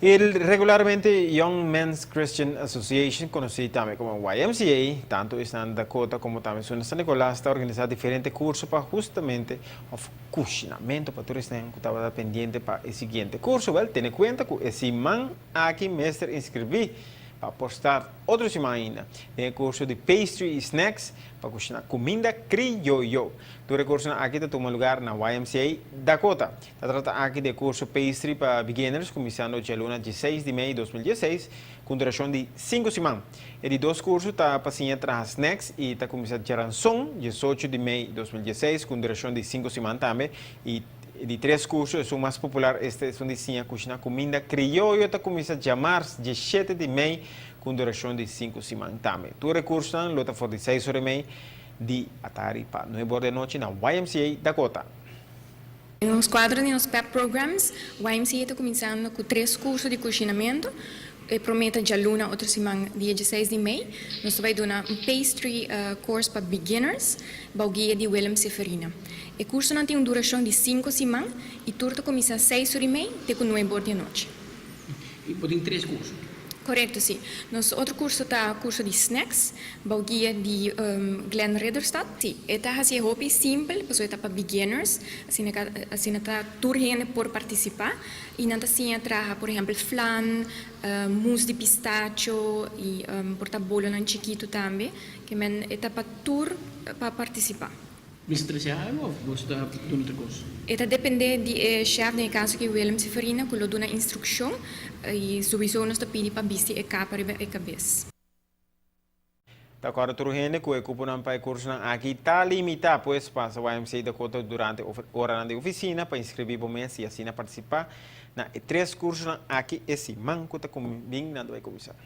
E regularmente Young Men's Christian Association, conoci tambe como YMCA, tanto na Dakota como tambe na San Nicolas, ta organisa diferente curso pa hustamente of cushinamento pa tur cu tabata pendiente pa e siguiente curso. Wel, tene cuenta cu e siman aki mester inscribi pa por start otro siman ainda. Tin curso di pastry y snacks pa cushina cuminda crioyo. Tur curso aki ta tuma luga na YMCA Dakota. Ta trata aki di curso pastry pa beginners, cuminsando dialuna 16 di mei di 2016, cu duracion di 5 siman. E di dos curso ta pa traha snacks y ta cuminsa diaranson, 18 di mei di 2016, cu duracion di 5 siman tambe. E di tres curso, e mas popular, esta e di siña cushina cuminda crioyo, ta cuminsa diamars, 17 di mei, cu duracion di 5 siman tambe. Tur curso lo ta for di 6 or y mei di atardi pa 9 or di anochi na YMCA Dakota. Den cuadro di nos PEP programs, YMCA ta cuminsando cu tres curso di cushinamento. E prome ta dialuna otro siman, dia 16 di mei. Nos ta bay duna un pastry course pa beginners, bou guia di Willem Seferina. E curso tin un duracion di 5 siman y tur ta cuminsa 6 or y mei te cu 9 or di anochi. Y bo tin tres curso. Corecto, si. Nos otro curso ta curso di snacks, bou guia di Glenn Ridderstad. Si, ta asina hopi simpel, pasobra ta pa beginners, asina, asina ta tur hende por participa. Y nan ta siña traha, por ehempel, flan, mousse di pistacho y por ta bolonan chikito tambe, kiermen ta pa tur pa participa. Mester trece algo of bo ta duna otro cos? Ta depende di chef, den caso cu Willem Seferina, cu lo duna instruccion y sowieso nos ta pidi pa bisti e capa riba e cabes. Di acuerdo, tur hende cu e cuponan pa e curso aki ta limita, pues pasa YMCA Dakota durante ora di oficina pa inscribi bo mes y asina participa na tres curso aki e siman cu ta bin na cuminsa.